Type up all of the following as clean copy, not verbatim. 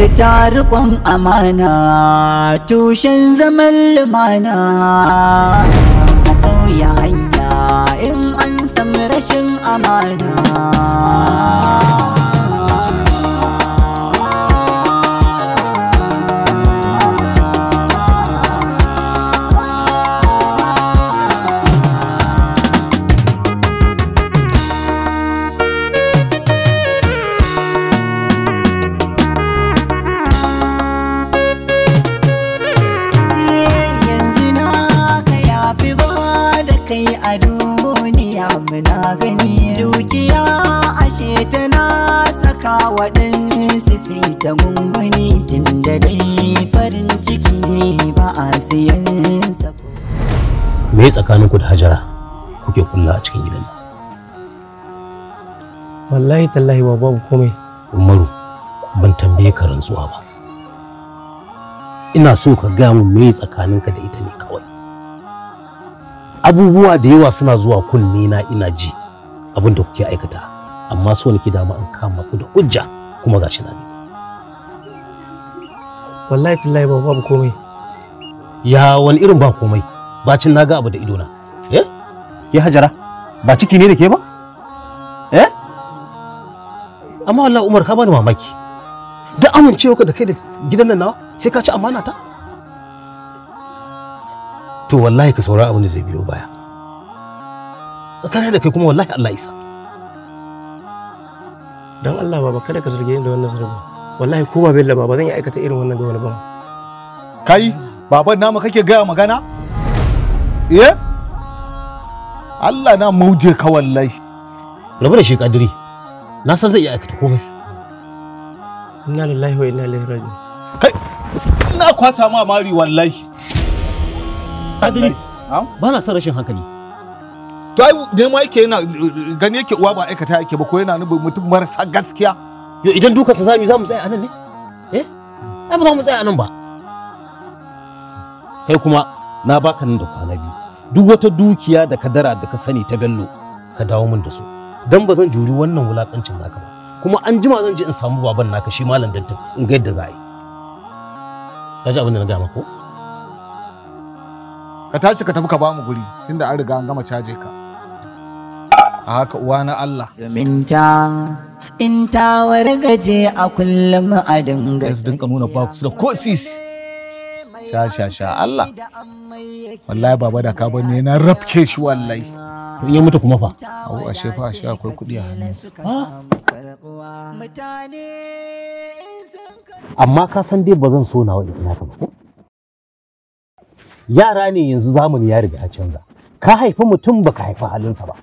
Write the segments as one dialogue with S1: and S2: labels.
S1: Nagarta riƙon amana, tushen zaman lumana. A sauya hanya in an samu rashin amana. A duniya muna gani dukiya ashe tana saka waɗansu su ta gunguni, tunda dai farin ciki ba a siyan sa.
S2: Me tsakaninku da Hajara kuke kulla a cikin gidan nan?
S3: Wallahi tallahi ba babu komai.
S2: Umaru, ban tambaye ka rantsuwa ba. Ina so ka gaya min me tsakaninka da ita ne kawai. Abubuwa da yawa suna zuwa kunne na ina ji abin da kuke aikata, amma so nake dama an kama ku da hujja kuma gashi na ne.
S3: Wallahi tallahi ba babu komai.
S2: Ya wani irin ba komai? Bacin na ga abu da idona. Eh? Ke Hajara, ba ciki ne da ke ba? Eh? Amma wallahi Umar ka bani mamaki. Da amincewa ka da kai da gidan nan nawa sai ka ci amana ta? To wallahi ka saurari abin da zai biyo baya. Tsakanin da kai kuma wallahi Allah isa.
S3: Dan Allah baba kada ka zarge ni da wannan zargin. Wallahi ko ba Bello ba zan iya aikata irin wannan ga wani ba.
S4: Kai baban namu kake gaya magana? Eh? Allah na mauje ka wallahi.
S2: Rabu da shi Kadiri. Na san zai iya aikata komai.
S3: Inna lillahi wa inna ilaihi raji'un.
S4: Kai ina kwasa ma mari wallahi.
S2: Kadiri, ba na son rashin hankali.
S4: To ai nema yake yana gani yake uwa ba aikata yake ba ko yana nufin mutum marasa gaskiya.
S2: Yo idan dukansa zamu za mu tsaya anan ne? Eh? Ai ba za mu tsaya anan ba. Kai kuma na baka nan da kwana biyu. Duk wata dukiya da kadara da ka sani ta Bello ka dawo min da su. Dan ba zan juri wannan wulakancin naka ba. Kuma an jima zan je in samu baban naka shi Malam Dantin in ga yadda za a yi. Ka ji abin da na gaya maka ko?
S4: Ka tashi ka tafi ka bamu guri tunda an riga an gama caje ka. A haka uwa na Allah.
S1: Zumunta in ta wargaje a kullum a dinga.
S4: Sai su dinka nuna ba su da ko sisi. Sha sha sha Allah. Wallahi baba da ka bane na rafke shi wallahi.
S2: To in ya mutu kuma fa?
S4: Au ashe fa ashe akwai kuɗi a hannun.
S2: Amma ka san dai ba zan so nawa in naka ba ko? Yara ne yanzu zamani ya riga ya canza. Ka haifi mutum baka haifi halinsa ba.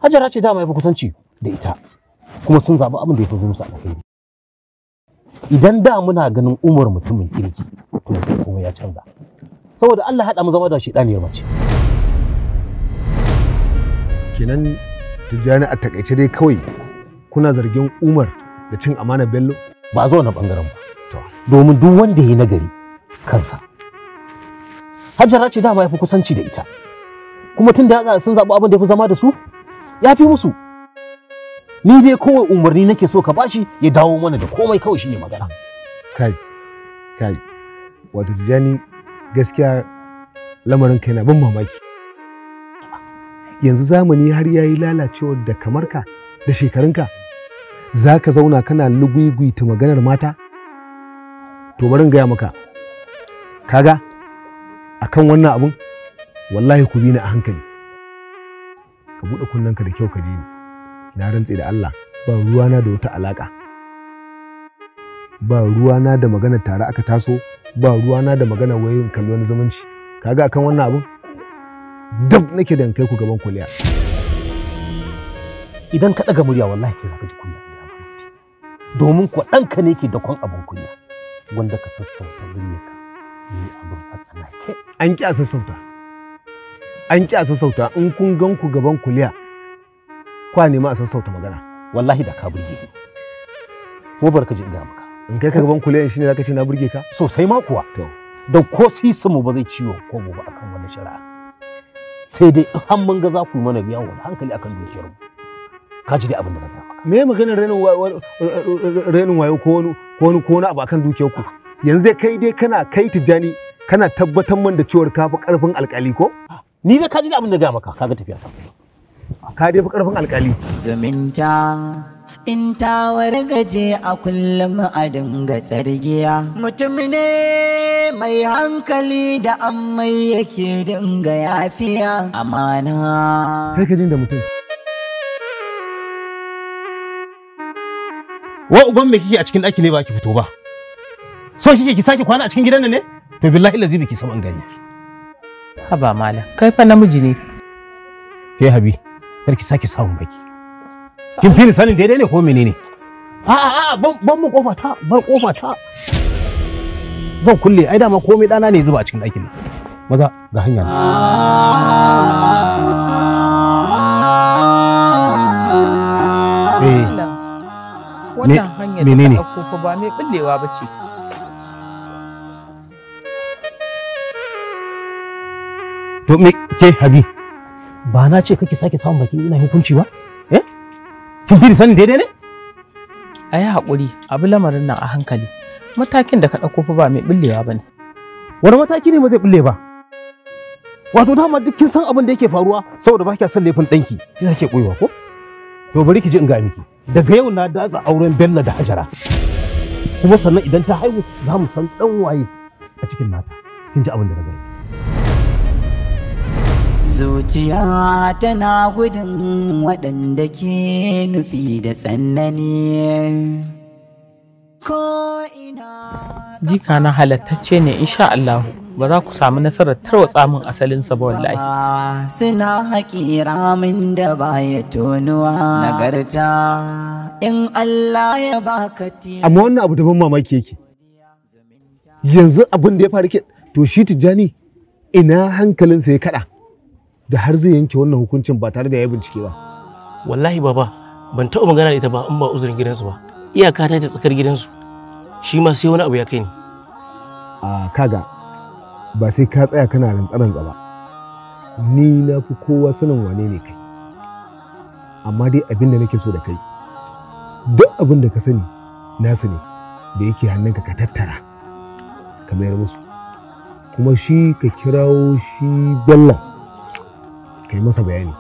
S2: Hajara ce dama yafi kusanci da ita, kuma sun zaɓi abin da ya fi musu alkhairi. Idan da muna ganin Umar mutumin kirki, to kuma ya canza. Saboda Allah haɗa mu zama da shedaniyar mace.
S5: Kenan Tijjani a takaice dai kawai kuna zargin Umar da cin amanar Bello?
S2: Ba zo na bangaren ba. Domin duk wanda ya yi nagari kansa. Hajara ce dama ya fi kusanci da ita, kuma tun da sun zaɓi abin da ya fi zama da su, ya fi musu. Ni dai kawai umarni nake so ka bashi ya dawo mana da komai kawai shine magana.
S5: Kai, kai, wato Tijjani gaskiya lamarin kai na ban mamaki. Yanzu zamani har yayi lalacewar da kamar ka da shekarunka za ka zauna kana luguguyta maganar mata? To bari in gaya maka, kaga akan wannan abun wallahi ku bi ni a hankali. Ka buɗe kunnenka da kyau ka ji ni. Na rantse da Allah ba ruwana da wata alaka, ba ruwana da magana tare aka taso, ba ruwana da magana wayoyin kalli wani zumunci. Kaga akan wannan abun dab nake da kai ku gaban kuliya.
S2: Idan ka ɗaga murya wallahi kai zaka ji kunya. Domin ko ɗanka ne ke dakon abin kunya, wanda ka sassauta muryarka. Ni abin a tsanake.
S5: An ƙi a sassauta. An ƙi a sassauta in kun gan ku gaban kuliya kwa nema a sassauta magana.
S2: Wallahi da ka burge ni. Ko barka ji in ga maka.
S5: In kai ka gaban kuliyan shine zaka ce na burge ka?
S2: Sosai ma kuwa.
S5: To.
S2: Da ko sisin mu ba zai ciwo ko ba akan wannan shari'a. Sai dai in har mun ga za ku yi mana biyan wani hankali akan dukiyar mu. Ka ji dai abin da na gaya maka.
S5: Me maganar renin wayo ko wani abu akan dukiyar ku? Yanzu kai dai kana kai Tijjani kana tabbatar man da cewar ka fi karfin alkali ko?
S2: Ni dai ka ji dai abin da gaya maka, kaga tafiya ta.
S5: Ka dai fi karfin alkali.
S1: Zumunta in ta wargaje a kullum a dinga tsargiya. Mutum ne mai hankali da amai yake dinga yafiya. Amana.
S5: Kai ka jin da mutum.
S2: Wa uban me kike a cikin ɗaki ne ba ki fito ba? So kike ki sake kwana a cikin gidan nan ne? To billahi lazi biki san an gani ki.
S6: Haba malam, kai fa namiji ne.
S2: Ke Habi, kar ki sake samun baki. Kin fi ni sanin daidai ne ko menene? A'a a'a, ban mun kofa ta, bar kofa ta. Zan kulle, ai dama komai dana ne zuba a cikin ɗakin nan. Maza ga hanya. Eh.
S6: Wannan hanyar da ka ɗauko fa ba mai ɓullewa ba ce.
S2: To me ke Habi? Ba na ce kake sake samun bakin ina hukunci ba? Eh? Kin fi sanin daidai ne?
S6: A yi haƙuri, abu lamarin nan a hankali. Matakin da ka ɗauko fa ba mai ɓullewa ba ne.
S2: Wani mataki ne ba zai ɓulle ba? Wato dama duk kin san abin da yake faruwa saboda ba kya son laifin ɗanki, ki sake koyewa ko? To bari ki ji in ga miki. Daga yau na datsa auren Bello da Hajara. Kuma sannan idan ta haihu za mu san ɗan waye a cikin nata. Kin ji abin da na gani.
S1: Zuciya tana gudun waɗanda ke nufi da tsanani. Ko ina
S6: Jika na halattacce ne insha Allah ba za ku samu nasarar tarwatsa min asalinsa ba wallahi.
S1: Suna haƙi ramin da baya tonuwa. Nagarta in Allah ya baka
S5: Amma wannan abu da ban mamaki yake. Yanzu abin da ya faru ke to shi Tijjani ina hankalinsa ya kaɗa da har zai yanke wannan hukuncin ba tare da ya bincike ba.
S3: Wallahi baba, ban taɓa magana da ita ba in ba uzurin gidansu ba. Iyaka ta ta tsakar gidansu. Shi ma sai wani abu ya kai ni.
S5: A kaga ba sai ka tsaya kana rantsa-rantsa ba. Ni na fi kowa sanin wane ne kai. Amma dai abin da nake so da kai, duk abin da ka sani nasu ne da yake hannunka ka tattara ka mayar musu. Kuma shi ka kirawo shi Bello kai masa bayani.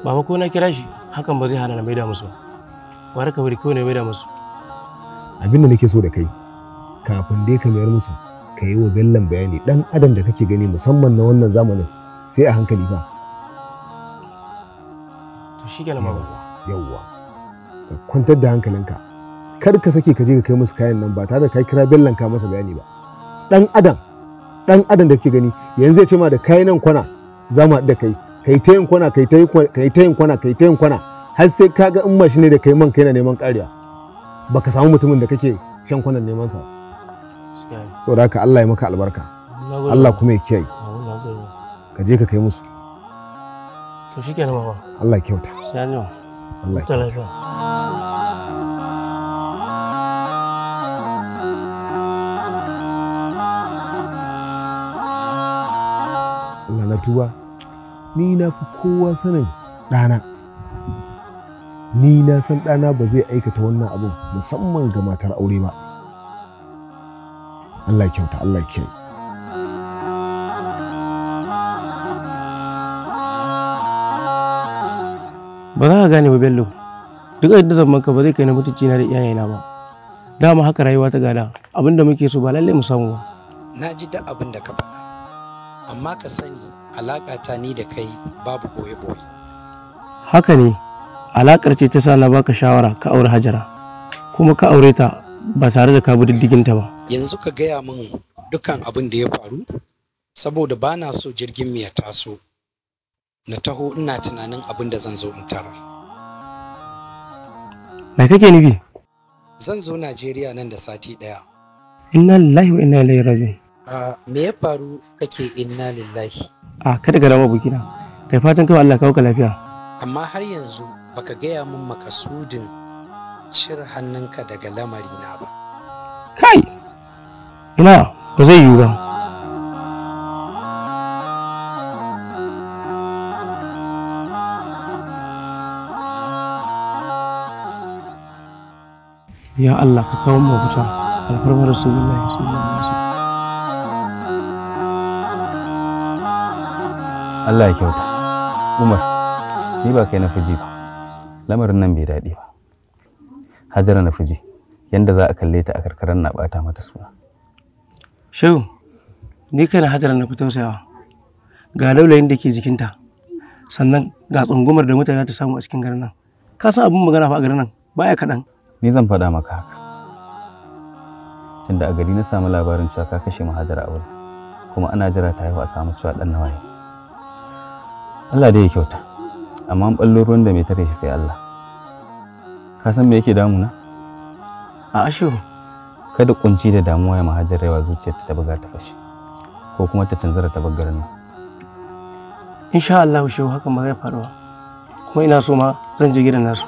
S3: Baba ko na kira shi hakan ba zai hana na maida musu ba. Gwara ka bari kawai na maida musu.
S5: Abin da nake so da kai kafin dai ka mayar musu ka yi wa Bellon bayani. Dan adam da kake gani musamman na wannan zamanin sai a hankali fa.
S3: To shikenan baba.
S5: Yawwa. Ka kwantar da hankalinka. Kar ka sake ka je ka kai musu kayan nan ba tare da ka kira Bellon ka masa bayani ba. Dan adam da kake gani yanzu zai ce ma da kayan nan kwana za mu haɗu da kai, kai ta yin kwana, kai ta yin kwana, kai ta yin kwana har sai ka ga in mashi ne da kai man kai na neman ƙariya baka samu mutumin da kake shan kwanan neman sa. Saboda haka Allah ya maka albarka, Allah kuma ya kiyaye. Ka je ka kai musu.
S3: To shikenan baba.
S5: Allah ya kyauta.
S3: Sai an jima.
S5: Allah ya
S3: kyauta.
S5: Allah na tuba. Ni na fi kowa sanin ɗana. Ni na san ɗana ba zai aikata wannan abin musamman ga matar aure ba. Allah kyauta, Allah kiyaye.
S3: Ba za ka gane ba Bello. Duk yadda zan maka ba zai kai na mutunci na da iyayena ba. Dama haka rayuwa ta gada. Abinda muke so ba lallai mu samu ba.
S7: Na ji duk abin da ka faɗa. Amma ka sani alaƙa ta ni da kai babu boye-boye.
S3: Haka ne, alaƙar ce ta sa na baka shawara ka aure Hajara, kuma ka aure ta ba tare da ka bi diddiginta ba.
S7: Yanzu ka gaya min dukkan abin da ya faru, saboda ba na so jirgin mu ya taso. Na taho ina tunanin abin da zan zo in tarar.
S3: Me kake nufi?
S7: Zan zo Najeriya nan da sati ɗaya.
S3: Inna lillahi wa inna ilaihi raji'un.
S7: Me ya faru kake inna lillahi?
S3: A kada ka damu abokina. Kai fatan kawai Allah kawo ka lafiya.
S7: Amma har yanzu baka gaya min makasudin cire hannunka daga lamarina ba.
S3: Kai! Ina ba zai yiwu ba. Ya Allah ka kawo mu mafita. Alfarmar Rasulullahi sallallahu alaihi wasallam.
S8: Allah ya kyauta. Umar, ni ba kai na fuji ba. Lamarin nan bai daɗi ba. Hajara na fuji, yanda za a kalle ta a karkarar na ɓata mata suna.
S3: Shehu, ni kai na Hajara na fi tausayawa. Ga laulayin da ke jikinta, sannan ga tsungumar da mutane ta samu a cikin garin nan. Ka san abin magana fa a garin nan baya kaɗan.
S8: Ni zan faɗa maka haka. Tunda a gari na samu labarin cewa ka kashe Hajara aure, kuma ana jira ta haihu a samu cewa ɗan nawaye. Allah dai ya kyauta, amma an ɓallo ruwan da mai tare shi sai Allah. Ka san me yake damuna?
S3: A asho.
S8: Kada kunci da damuwa ya mahajar yawa zuciyarta ta buga ta fashe, ko kuma ta tunzura ta bar garin nan.
S3: Insha Allah shehu hakan ba zai faru ba. Kuma ina so ma zan je gidan nasu.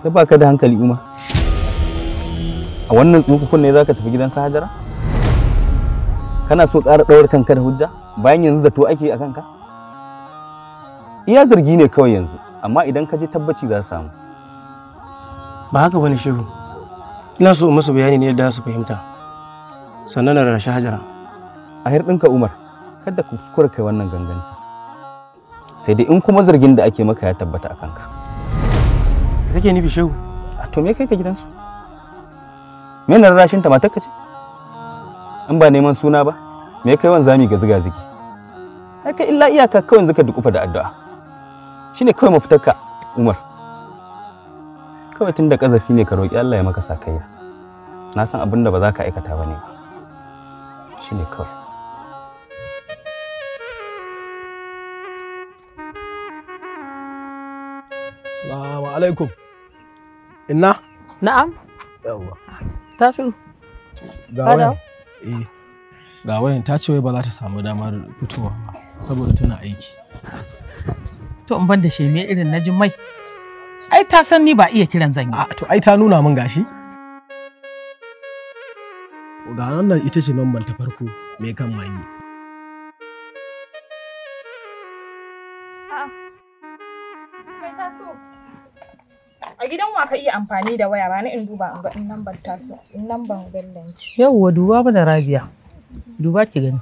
S8: Kai baka da hankali Umar. A wannan tsukukun ne zaka tafi gidan su Hajara? Kana so ƙara ɗaura kanka da hujja bayan yanzu zato ake a kanka? Iya zargi ne kawai yanzu, amma idan ka je tabbaci za su samu.
S3: Ba haka bane shehu. Ina so in musu bayani ne yadda su fahimta. Sannan na rarrashi Hajara.
S8: A hirɗinka Umar, kada ku kuskura kai wannan ganganci. Sai dai in kuma zargin da ake maka ya tabbata a kanka.
S3: Me kake nufi shehu?
S8: A to me kai ka gidansu? Me na rarrashin ta matarka ce? In ba neman suna ba, me kai wanzami ga ziga zigi? Ai kai illa iyaka kawai yanzu ka dukufa da addu'a. Shine kawai mafitarka Umar. Kawai tunda kazafi ne ka roki Allah ya maka sakayya. Na san abin da ba za ka aikata bane ba. Shine kawai.
S9: Assalamu alaikum. Inna?
S6: Na'am.
S9: Yawwa.
S6: Tasiru.
S9: Ga wayan. Eh. Ga wayan ta ce wai ba za ta samu damar fitowa ba saboda tana aiki.
S6: To in ban da shirme irin na Jummai. Ai ta san ni ba iya kiran zan yi.
S9: A to ai ta nuna min gashi. Ga wannan ita ce lambar ta farko mai kan magi.
S10: A gidan wa ka iya amfani da waya ba na in duba in ga in lambar tasu in lambar Bellanci.
S6: Yawwa duba mana Rabia. Duba ki gani.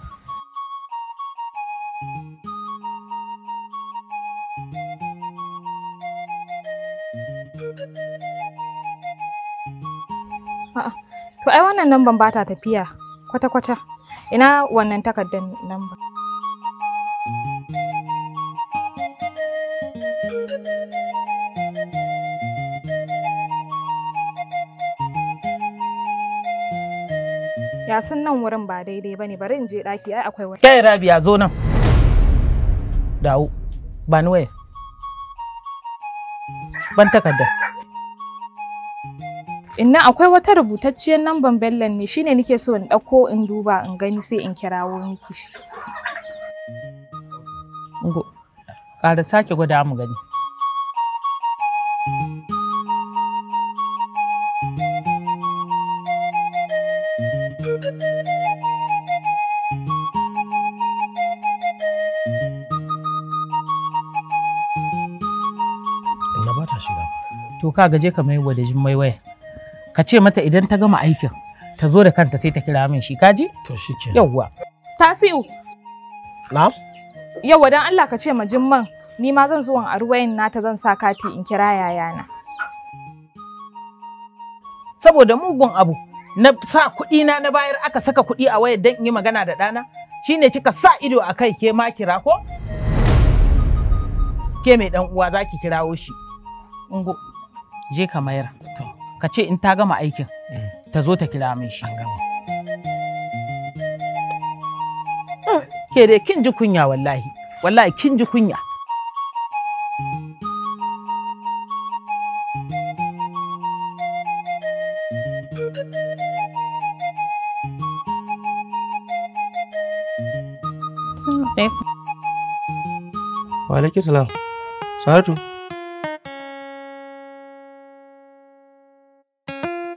S10: A'a, to ai wannan lambar ba ta tafiya kwata-kwata. Ina wannan takardar lambar. Yasin nan wurin ba daidai bane, bari in je daki ai akwai wani.
S6: Kai Rabia zo nan. Dawo. Ba ni waya. Ban takarda.
S10: Inna akwai wata rubutacciyar lambar Bellan ne shine nake so in dauko in duba in gani sai in kirawo miki shi.
S6: Ngo. Ƙara sake gwada mu gani.
S9: Inna ba ta shiga.
S6: To ka gaje ka mai da Jummai waya. Ka ce mata idan ta gama aikin ta zo da kanta sai ta kira min shi kaji?
S9: To shikenan.
S6: Yawwa.
S10: Tasi'u.
S9: Na'am.
S10: Yawwa dan Allah ka ce ma Jumman ni ma zan zo in ari wayan nata zan sa kati in kira yayana.
S6: Saboda mugun abu na sa kuɗi na na bayar aka saka kuɗi a wayar dan in yi magana da ɗana shine kika sa ido a kai ke ma kira ko? Ke mai ɗan uwa za ki kirawo shi. Ungo je ka mayar. Ka ce in ta gama aikin ta zo ta kira min shi. Ke dai kin ji kunya wallahi. Wallahi kin ji kunya.
S3: Wa alaikum salam. Saratu.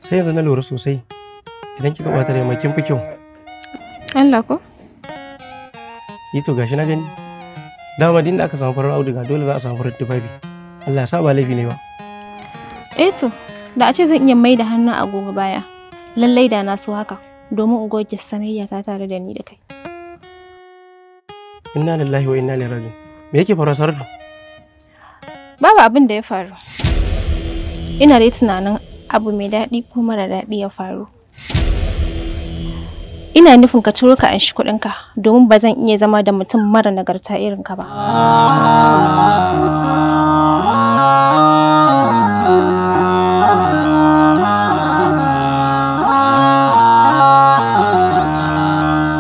S3: Sai yanzu na lura sosai. Idan kika bata rai mai kin fi kyau.
S10: Allah ko?
S3: Yi to gashi na gani. Dama din da aka samu farar auduga dole za a samu farar tufafi. Allah ya sa ba laifi ne ba.
S10: Eh to,
S11: Da a ce zan iya mai da hannun agogo baya, lallai da na so haka domin in goge sanayya ta tare da ni da kai.
S3: Inna lillahi wa inna ilaihi raji'un. Me yake faruwa, Saratu?
S11: Babu abin da ya faru. Ina dai tunanin abu mai daɗi ko mara daɗi ya faru. Ina nufin ka ciro ka anshi kuɗinka domin ba zan iya zama da mutum mara nagarta irin ka ba.